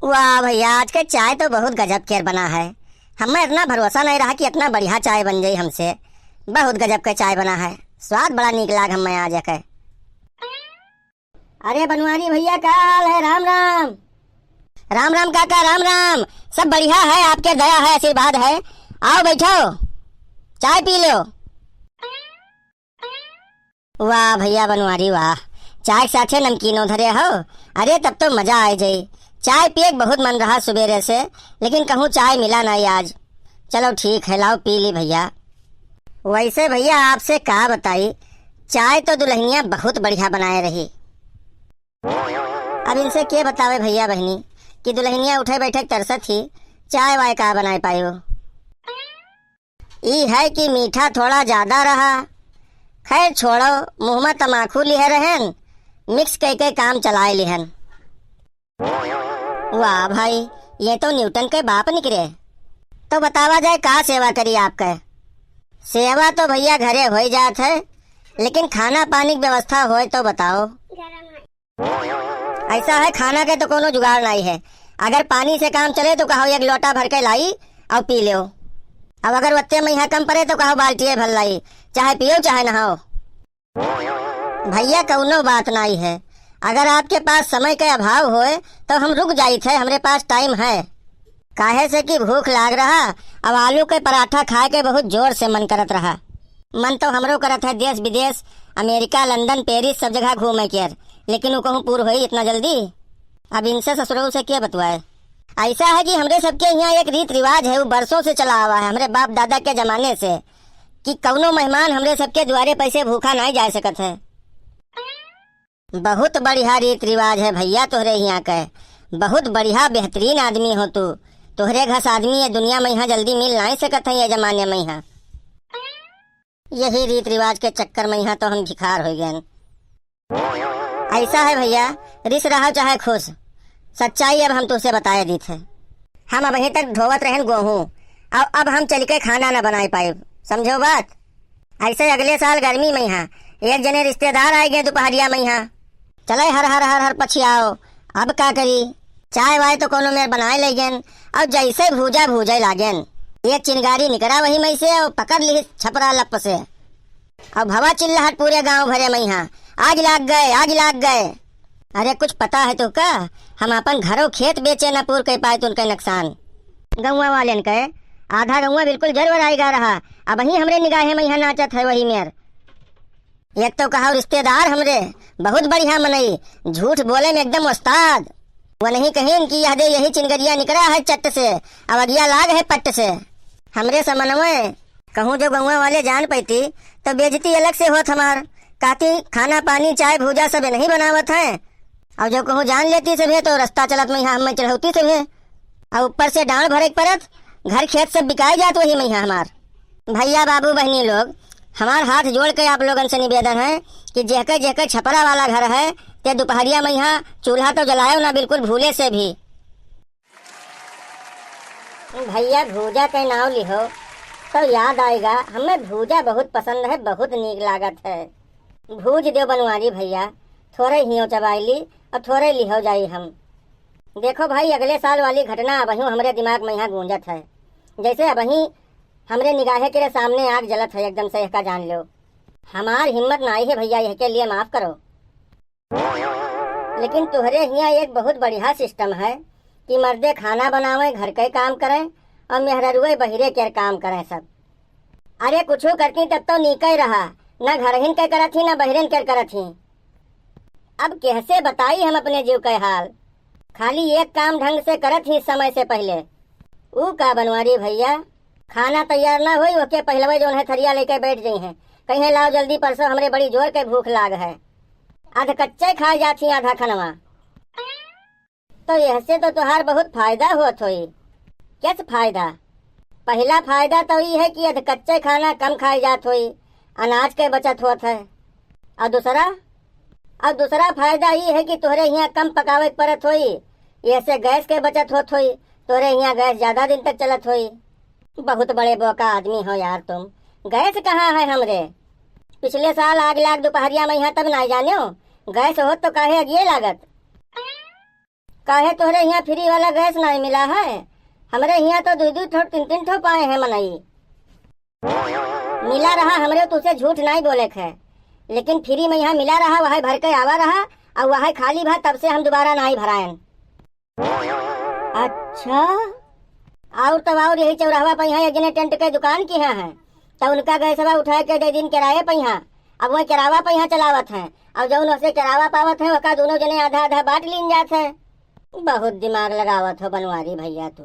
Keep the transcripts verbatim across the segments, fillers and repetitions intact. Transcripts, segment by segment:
वाह भइया, आज के चाय तो बहुत गजब केर बना है। हम्मे इतना भरोसा नहीं रहा कि इतना बढ़िया चाय बन जाई हमसे। बहुत गजब के चाय बना है, स्वाद बड़ा नीक लाग हम्मे आज एके। अरे बनवारी भइया, का हाल है? राम राम। राम राम काका, राम राम। सब बढ़िया है, आपके दया है, आशीर्वाद है। आओ बैठो, चाय पी लो। वाह भइया बनवारी वाह, चाय के साथे नमकीनो धरे हो। अरे तब तो मजा आइ जाई। चाय पिए के बहुत मन रहा सुबेरे से, लेकिन कहूँ चाय मिला नाई आज। चलो ठीक है, लाओ पी ली भइया। वैसे भइया आपसे का बताई, चाय तो दुल्हनिया बहुत बढ़िया बनाए रही। अब इनसे के बतावे भइया बहिनी कि दुल्हनिया उठे बैठे के तरसत ही, चाय वाय का बनाए पायो। ई है कि मीठा थोड़ा ज्यादा रहा। खैर छोड़ो, मुँह में तमाखू लिहे रहेन, mix कइके काम चलाए लिहन। वाह भाई, ये तो न्यूटन के बाप निकरे। तो बतावा जाए का सेवा करी आपके? सेवा तो भइया घरे होइ जात है, लेकिन खाना पानी के व्यवस्था होए तो बताओ। ऐसा है, खाना के तो कोनो जुगाड़ नाई है। अगर पानी से काम चले तो कहो एक लोटा भर के लाई और पी लो। अब अगर वत्ते मइहाँ कम पड़े तो कहो बाल्टिए भर लाई, चाहे पियो चाहे नहाओ। भइया कौनो बात नाई है, अगर आपके पास समय के अभाव होए तो हम रुक जाइत है, हमरे पास time है। काहे से कि भूख लाग रहा, अब आलू के पराठा खाए के बहुत जोर से मन करत रहा। मन तो हमरो करत है देश विदेश, अमेरिका, लंदन, पेरिस, सब जगह घूमे के, लेकिन उ कहूँ पूर होई इतना जल्दी? अब इनसे ससुरऊ से के बतवाए? ऐसा है कि हमरे सबके यहाँ एक रीत रिवाज है, वो बरसों से चला आवा है, हमरे बाप दादा के जमाने से, कि कौनो मेहमान हमरे सबके दुआरे पैसे भूखा नाई जाए सकत है। बहुत बढ़िया रीत रिवाज है भइया तोहरे हियाँ के, बहुत बढ़िया बेहतरीन आदमी हो तू। तोहरे घस आदमी ये दुनिया मइहाँ जल्दी मिल नाई सकत है ये जमाने मइहाँ। यही रीत रिवाज के चक्कर मइहाँ तो हम भिखार होइ गएन। ऐसा है भइया, रिस रहो चाहे खुश, सच्चाई अब हम तुसे बताए दीत है। हम अबहीं तक ढोवत रहेन गोहूँ, और अब हम चल के खाना न बनाए पाइब, समझो बात? ऐसे अगले साल गर्मी मइहाँ एक जने रिश्तेदार आइ गए दुपहरिया मइहाँ। चले हर हर हर हर पछियाओ, अब का करी? चाय वाय तो कोनो मेर बनाए लइ गेन, और जैसे भूजा भूजे लागेन, एक चिनगारी निकरा वही मइसे और पकड़ लिहिस छपरा लप से। और भवा चिल्लाहट पूरे गाँव भरे मइहाँ, "आग लाग गए, आग लाग गए।" अरे कुछ पता है तो का, हम अपन घरो खेत बेचे न पूर कइ पाइत उनके नुकसान। गौवा वालेन के आधा गौवा बिल्कुल जर वराइ गा रहा, अबहीं हमरे निगाहे मइहाँ नाचत है वही मेर। एक तो कहा रिश्तेदार हमरे, बहुत बढ़िया मनई, झूठ बोले में एकदम उस्ताद। वो नहीं कहिन कि यह दे यही चिनगरिया निकरा है चट्ट से, अब अगिया लाग है पट्ट से। हमरे समनवे कहूँ जो गौवा वाले जान पैती, तो बेइज्जती अलग से होत हमार। कहती, "खाना पानी, चाय भूजा सब नहीं बनावत हैं।" और जो कहूँ जान लेती सभे, तो रास्ता चलत मइहाँ हमें चढ़ौती सभे। और ऊपर से डांड भरे के परत, घर खेत सब बिकाए जात वही मइहाँ हमार। भइया, बाबू, बहिनी लोग, हमार हाथ जोड़ के आप लोगन से निवेदन है कि जेहके जेहके छपरा वाला घर है, ते दुपहरिया मइहाँ चूल्हा तो जलायो ना, बिल्कुल भूले से भी। भइया, भूजा के नाव लिहो तो याद आइगा, हमें भूजा बहुत पसंद है, बहुत नीक लागत है। भूज देव बनवारी भइया, थोरे हियो चबाई ली और थोरे लिहो जाई हम। देखो भाई, अगले साल वाली घटना अबहियों हमरे दिमाग मइहाँ गूंजत है, जैसे अबहीं हमरे निगाहे के सामने आग जलत है एकदम से, एहका जान लो। हमार हिम्मत नाई है भइया, एहके लिए माफ करो। लेकिन तुहरे हियाँ एक बहुत बढ़िया system है कि मर्दे खाना बनावे, घर के काम करें और मेहररुए बहिरे के काम करें सब। अरे कुछू करती तब तो नीके रहा, ना घरहिन के करत ही, ना बहिरन के करत ही। अब केहसे बताई हम अपने जीव के हाल, खाली एक काम ढंग से करत ही समय से पहिले। ऊ का बनवारी भइया, खाना तैयार ना होई, ओके पहिलवे जौन है थरिया लेके बैठ जइहें, कहिहें, "लाओ जल्दी परसो, हमरे बड़ी जोर के भूख लाग है।" अधकच्चे खाए जात ही आधा खनवा। तो एहसे तो तोहार बहुत फायदा होत होई। कैस फायदा? पहिला फायदा तो ई है कि अधकच्चे खाना कम खाए जात होई, अनाज के बचत होत है। और दूसरा, और दूसरा फायदा ई है कि तोहरे हियाँ कम पकावे के परत होई, एहसे गैस के बचत होत होई, तोहरे हियाँ गैस ज्यादा दिन तक चलत होई। बहुत बड़े बोका आदमी हो यार तुम। गैस कहाँ है हमरे? पिछले साल आग लाग दुपहरिया मइहाँ तब नाई जान्यो, गैस होत तो काहे अगिए लागत। काहे तोहरे हियाँ free वाला गैस नाहीं मिला है? हमरे हियाँ तो दुइ दुइ ठो, तीन तीन ठो पाए हैं मनई। मिला रहा, हमरे तुसे झूठ नाहीं बोले क है, लेकिन free में यहाँ मिला रहा, वहै भर के आवा रहा, अउर वहै खाली भा, तब से हम दुबारा नाहीं भराएन। अच्छा, अउर तब अउर यही चौराहवा पे यहाँ एक जने टेंट के दुकान किहा है, तब उनका गैसवा उठाए के दे दिन किराए पे यहाँ। अब वह किरावा पे यहाँ चलावत हैं, अउर जउन वहसे किरावा पावत हैं, ओका दुनों जने आधा आधा बाँट लीन जात हैं। बहुत दिमाग लगावत हो बनवारी भइया तू।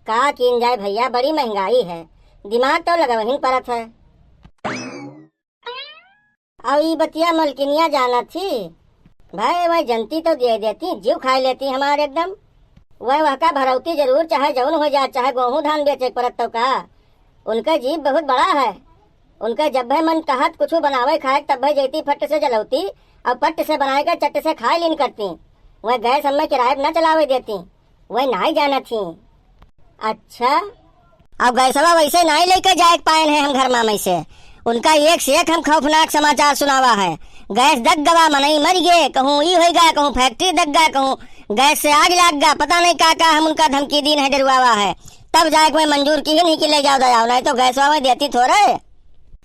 का कीन जाए भइया, बड़ी महँगाई है, दिमाग तो लगवहिन परत है। अउ ई बतिया मलकिनिया जानत ही? भाई, वह जनती तो दे देती, जीव खाए लेती हमार एकदम। वह, वहका भरौती जरूर, चाहे जउन होइ जाए, चाहे गोहूँ धान बेचे के परत तो का। उनका जीव बहुत बड़ा है। उनका जब भै मन कहत कुछु बनावे खाए, तब भै जैती फट से जलौती अउर पट से बनाए के चट से खाए लीन करती। वह गैस हमें किराए पे न चलावे देती। वह नाहीं जानत ही। अच्छा, अब गैसवा वैसे नाहीं लइके जाए के पाएन है हम घर मा में से। उनका एक से एक हम खौफनाक समाचार सुनावा है। गैस दग गवा, मनई मरि गे, कहूँ ई होइ गा, कहूँ factory दग गा, कहूँ गैस से आग लाग गा, पता नहीं का का हम उनका धमकी दीन है, डरवावा है। तब जाए के मैं मंजूर किहिन ही कि ले जाओ दयाओ, नाहीं तो गैसवा वह देती थोड़े।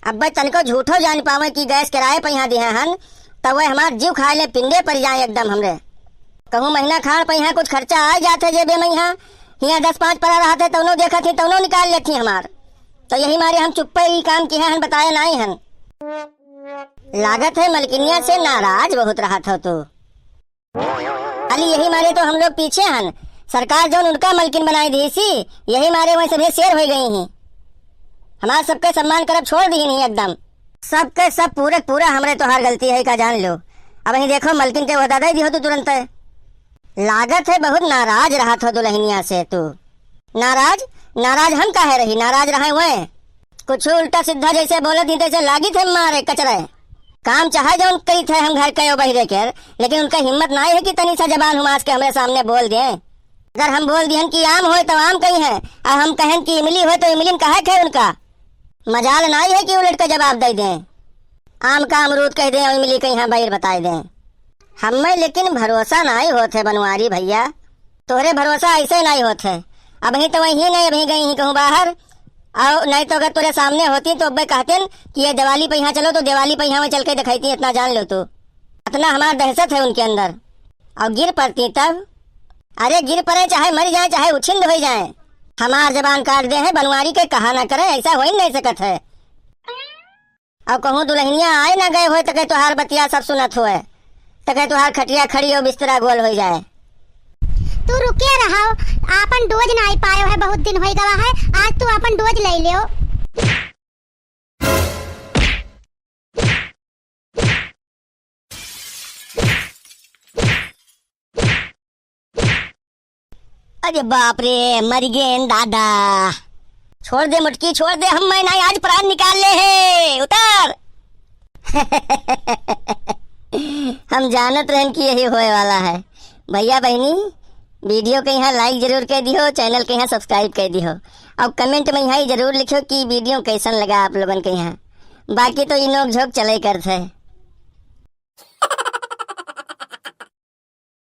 अब भाई तनिको झूठो जान पावे कि गैस किराए पे यहाँ दिहे हन, तब वह हमार जीव खाए ले, पिंडे परि जाए एकदम हमरे। कहूँ महीना खान पे यहाँ कुछ खर्चा आइ जात है जेबे में यहाँ, हियाँ दस पाँच परा रहत है, तउनो देखत ही, तउनो निकाल लेत ही हमार। तो यही मारे हम चुप्पे ई काम किहे हन, बताए नाहीं हन। लागत है मलकिनिया से नाराज बहुत रहत हो तू। खाली यही मारे तो हम लोग पीछे हन। सरकार जउन उनका मलकिन बनाई दीसी, यही मारे वह सभे शेर होइ गई ही। हमार सबके सम्मान करब छोड़ दीन ही एकदम। सबके सब पूरे पूरा हमरे तोहार गलती है का जान लो। अबहीं देखो मलकिन के ओहदा दइ दिहो तू तुरंते। लागत है बहुत नाराज रहत हो दुलहिनिया से तू। नाराज? नाराज हम काहे रही? नाराज रहे वह। कुछ उल्टा सीधा जैसे बोलत ही तैसे लागित है मारे कचरे। काम चाहे जउन करित है हम घर के ओ बहिरे के, लेकिन उनका हिम्मत नाहीं है कि तनी सा जबान हुमास के हमरे सामने बोल दें। अगर हम बोल दिहन कि आम होए तो आम कहिहैं, अउर हम कहेन कि इमली होए तो इमलिन कहे के है उनका। मजाल नाहीं है कि उलट के जवाब दइ दें। आम का अमरूद कहि दें अउर इमली कहिहैं बइर बताइ दें। हमें लेकिन भरोसा नाहीं होत है बनवारी भइया, तोहरे भरोसा ऐसे नाहीं होत है। अबहीं तो वहीं नहीं, अबहीं गई ही कहूँ बाहर, अउर नहीं तो अगर तोरे सामने होती तो अब्बे कहतेन कि ये दिवाली पे यहाँ चलो, तो दिवाली पे यहाँ चल के दिखाई थी, इतना जान लो तू। इतना हमार दहशत है उनके अंदर। अउर गिर पड़ती तब? अरे गिर पड़े, चाहे मरि जाए, चाहे उछिंद होइ जाए, हमार जबान काट दे है, बनवारी के कहा ना करे, ऐसा होइ नहीं सकत है। अउर कहूँ दुलहिनिया आए ना गए होए, त कहे तोहार बतिया सब सुनत होए, त कहे तोहार खटिया खड़ी अउर बिस्तरा गोल होइ जाए। तू रुके रहो, आपन dose नाहीं पायो है, बहुत दिन होइ गवा है, आज तू आपन dose लइ लेओ। अरे बाप रे, मरि गेन दादा। छोड़ दे मुटकी, छोड़ दे, हम मैं नाहीं आज प्राण निकाल ले है। उतर। हम जानत रहेन कि यही होए वाला है। भइया बहिनी, video के यहाँ like जरूर कइ दिहो, channel के यहाँ subscribe कइ दिहो, अउर comment में यहाँ जरूर लिखो कि video कैसन लगा आप लोगन के यहाँ। बाकी तो ई नोक झोंक चले करत है।